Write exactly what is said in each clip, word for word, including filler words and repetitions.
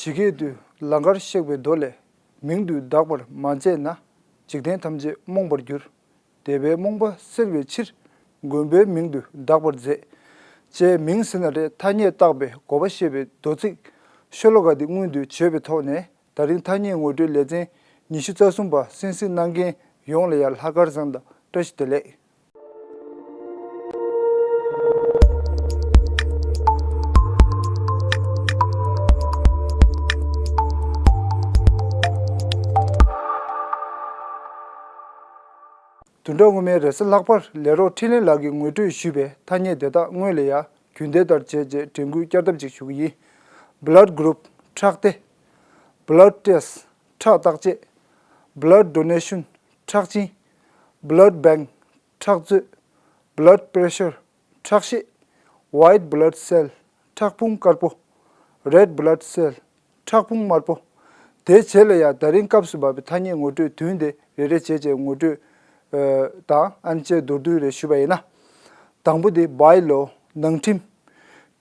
ཇི་སྐད་དུ། ལང་ཀར་གཤེགས་པའི་མདོ་ལས། མིང་དུ་གདགས་པར་མ་མཛད་ན། འཇིག་རྟེན་ཐམས་ཅད་རྨོངས་པར་འགྱུར། འདས་པའི་རྨོངས་པ་སེལ་བའི་ཕྱིར། མགོན་པོའི་མིང་དུ་གདགས་པར་མཛད། ཅེས་མིང་ཟེར་ན་རེ་ཐ་སྙད་བཏགས་པའི་དགོས་པ་བཤད་པའི་མདོ་ཚིག་ཤོ་ལོ་ཀ་འདི་སྔོན་དུ་བརྗོད་པའི་ཐོག་ནས། ད་རིང་ཐ་སྙད་ངོ་སྤྲོད་ལེ་ཚན་ཉི་ཤུ་རྩ་གསུམ་པ་གསན་གཟིགས་གནང་མཁན་ཡོངས་ལ་ཡང་ལྷག་དཀར་བཟང་དང་བཀྲ་ཤིས་བདེ་ལེགས། བདུན་ཕྲག་སྔོན་མའི་རེས་གཟའ་ལྷག་པར་ལས་རོགས་འཕྲིན་ལས་ལགས་ཀྱིས་ངོ་སྤྲོད་ཞུས་པའི་ཐ་སྙད་དེ་དག་སྔོན་ལ་ཡང་རྒྱུན་ལྡན་ལྟར་བྱས་རྗེས་དྲན་སྐུལ་བསྐྱར་ལྡབ་ཅིག་ཞུ་གི་ཡིན། Blood group ཁྲག་སྡེ། Blood test ཁྲག་བརྟག་དཔྱད། Blood donation ཁྲག་སྦྱིན། Blood bank ཁྲག་མཛོད། Blood pressure ཁྲག་ཤེད། White blood cell ཁྲག་ཕུང་དཀར་པོ། Red blood cell ཁྲག་ཕུང་དམར་པོ། དེའི་རྗེས་ལ་ཡང་ད་རིང་སྐབས་སུ་བབས་པའི་ཐ་སྙད་ངོ་སྤྲོད་བདུན་དེ་རེ་རེ་བྱས་བྱས་ངོ་སྤྲོད་ཨ་དང་ཨན་བཅས་མདོར་བསྡུས་རེ་ཞུས་པ་ཡིན་ན། དང་པོ་དེ་By law ནང་ཁྲིམས།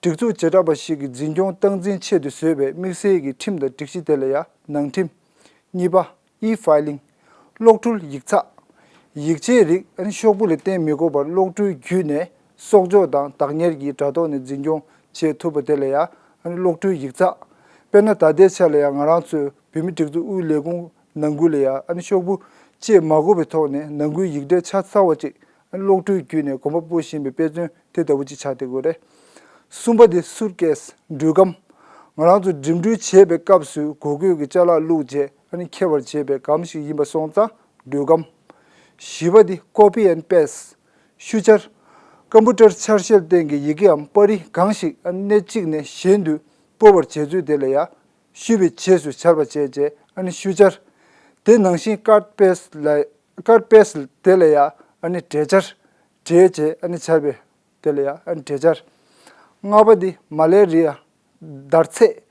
སྒྲིག་འཛུགས་བྱེ་བྲག་པ་ཞིག་གིས་འཛིན་སྐྱོང་སྟངས་འཛིན་ཆེད་དུ་བཟོས་པའི་དམིགས་བསལ་གྱི་ཁྲིམས་དང་སྒྲིག་གཞི་དེ་ལ་ཡང་ནང་ཁྲིམས། གཉིས་པ། E-filing གློག་འཕྲུལ་ཡིག་ཚགས། ཡིག་ཆའི་རིགས་ཤོག་བུ་ལ་བརྟེན་མི་དགོས་པར་གློག་འཕྲུལ་བརྒྱུད་ནས་གསོག་འཇོག་དང་བདག་གཉེར་གྱི་དྲ་ཐོག་ནས་འཛིན་སྐྱོང་བྱེད་ཐུབ་པ་དེ་ལ་ཡང་གློག་འཕྲུལ་ཡིག་ཚགས། དཔེར་ན་ད་ལྟའི་ཆ་ལ་ཡང་ང་རང་ཚོའི་བོད་མིའི་སྒྲིག་འཛུགས་དབུས་ལས་ཁུངས་ནང་ཁུལ་ལ་ཡང་ཤོག་བུ་བཅས་མ་དགོས་པའི་ཐོག་ནས་ནང་ཁུལ་ཡིག་ཕྲད་ཆ་ཚང་བ་ཅིག་གློག་འཕྲུལ་བརྒྱུད་ནས་གོམ་པ་སྤོ་བཞིན་པའི་དཔེ་མཚོན་དེ་ལྟ་བུ་ཅིག་ཆགས་བསྡད་ཡོད་རེད། གསུམ་པ་དེ་སུཊ་ཀེས་འགྲུལ་སྒམ། ང་རང་ཚོ་འགྲིམ་འགྲུལ་བྱེད་པའི་སྐབས་སུ་གོ་སྐབས་ཀྱི་ཅ་ལག་བླུགས་རྗེས་ཨ་ནི་འཁྱེར་བར་བྱེད་པའི་སྒམ་ཞིག་ཡིན་པ་སོང་ཙང་འགྲུལ་སྒམ། བཞི་པ་དེ་ཀོ་པི་ཨེན་པེ་སི་ཤུལ་བཅར། ཀམ་པུ་ཊར་འཆར་ཤེལ་སྟེང་གི་ཡི་གེའམ་པར་རིས་གང་ཞིག་ཨ་ནི་གནས་གཅིག་ནས་གཞན་དུ་སྤོ་བར་བྱེད་ཚུལ་དེ་ལ་ཡང་ཤུལ་བའི་རྗེས་སུ་བཅར་བ་བྱས་རྗེས་ཨ་ནི་ཤུལ་བཅར། དེ་ནང་བཞིན་ཀཊ་པེ་སི་ལ་ཀཊ་པེ་སི་དེ་ལ་ཡང་ཨ་ནི་འབྲེལ་བཅར། འབྲེལ་བྱས་ཨ་ནི་བཅར་བའི་དེ་ལ་ཡང་ཨ་ནི་འབྲེལ་བཅར། ལྔ་པ་དེ་མ་ལེ་རི་ཡ། འདར་ཚད།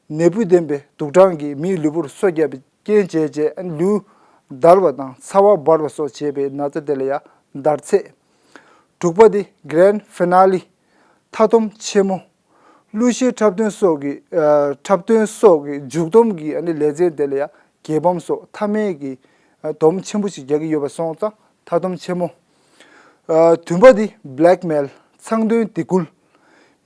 ནད་འབུ་ལྡན་པའི་དུག་སྦྲང་གིས་མིའི་ལུས་པོར་སོ་བརྒྱབ་པའི་རྐྱེན་བྱས་རྗེས་ཨ་ནི་ལུས་འདར་བ་དང་ཚ་བ་འབར་བ་སོགས་བྱེད་པའི་ན་ཚ་དེ་ལ་ཡང་འདར་ཚད། དྲུག་པ་དེ་གྷ་རན་ཌི་ཕི་ན་ལི། མཐའ་སྡོམ་ཆེན་མོ། གླུ་གཞས་འཁྲབ་སྟོན་སོགས་ཀྱི་ཨ་འཁྲབ་སྟོན་སོགས་ཀྱི་མཇུག་སྡོམ་གྱི་ཨ་ནི་ལེ་ཚན་དེ་ལ་ཡང་རྒྱལ་ཕམ་སོགས་མཐའ་མའི་གི་ཨ་སྡོམ་ཆེན་པོ་ཞིག་རྒྱག་གི་ཡོད་པ་སོང་ཙང་མཐའ་སྡོམ་ཆེན་མོ། ཨ་བདུན་པ་དེ་བྷི་ལེག་མེལ་མཚང་འདོན་སྡིགས་སྐུལ།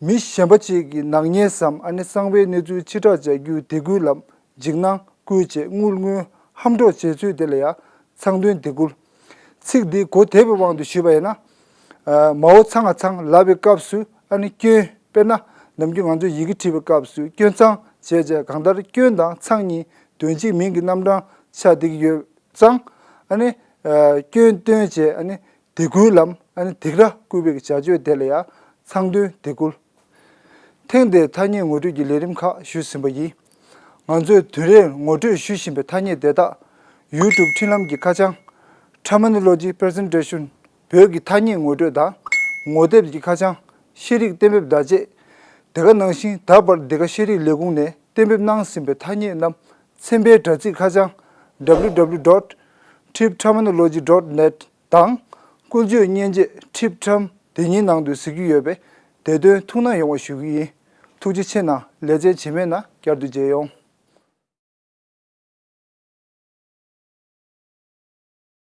མི་གཞན་པ་ཅིག་གི་ནག་ཉེས་སམ་ཨ་ནི་གསང་བའི་གནས་ཚུལ་ཕྱིར་བསྒྲགས་བྱ་རྒྱུའི་སྡིགས་སྐུལ་ལམ། འཇིགས་སྣང་བསྐུལ་བྱེད་དངུལ་དངོས་ཧམ་འཕྲོག་བྱེད་ཚུལ་དེ་ལ་ཡང་མཚང་འདོན་སྡིགས་སྐུལ། ཚིག་འདི་གོ་བདེ་བའི་དབང་དུ་ཞུས་པ་ཡིན་ན། ཨ་མའོ་ཚང་ང་ཚང་ལབ་པའི་སྐབས་སུ་ཨ་ནི་སྐྱོན། དཔེར་ན་ནམ་རྒྱུན་ང་ཚོས་ཡི་གེ་བྲིས་པའི་སྐབས་སུ་སྐྱོན་མཚང་བྱས་རྗེས་གང་ལྟར་སྐྱོན་དང་མཚང་གཉིས་དོན་གཅིག་མིང་གི་རྣམ་གྲངས་ཆགས་བསྡད་ཀྱི་ཡོད་ཙང་། ཨ་ནི་ཨ་སྐྱོན་སྟོན་བྱས་ཨ་ནི་སྡིགས་སྐུལ་ལམ་ཨ་ནི་སྡིགས་ར་བསྐུལ་བའི་བྱ་སྤྱོད་དེ་ལ་ཡང་མཚང་འདོན་སྡིགས་སྐུལ། ཐེངས་འདིའི་ཐ་སྙད་ངོ་སྤྲོད་ཀྱི་ལས་རིམ་ཁག་ཞུས་ཟིན་པ་ཡིན། ང་ཚོས་དུས་རེར་ངོ་སྤྲོད་ཞུ་བཞིན་པའི་ཐ་སྙད་དེ་དག་ཡུ་ཊུབ་འཕྲིན་ལམ་གྱི་ཁ་བྱང་། Terminology Presentation བོད་ཀྱི་ཐ་སྙད་ངོ་སྤྲོད་དང་། ངོ་དེབ་ཀྱི་ཁ་བྱང་། ཤེས་རིག་གཏན་འབེབས་བརྡ་ཆད། དེ་ག་ནང་བཞིན་ད་བར་འདི་ག་ཤེས་རིག་ལས་ཁུངས་ནས་གཏན་འབེབས་གནང་ཟིན་པའི་ཐ་སྙད་རྣམས་ཚན་པའི་དྲ་ཚིགས་ཁ་བྱང་www dot tripterminology dot net དང་། ཀུན་སྤྱོད་མཉེན་ཆས་Trip Term དེ་ཉིད་ནང་དུ་གཟིགས་རྒྱུ་ཡོད་པས་དེ་དོན་ཐུགས་སྣང་ཡོང་བ་ཞུ་གི་ཡིན། ཐུགས་རྗེ་ཆེ་གནང་། ལེ་ཚན་རྗེས་མའི་ནང་བསྐྱར་དུ་མཇལ་ཡོང་།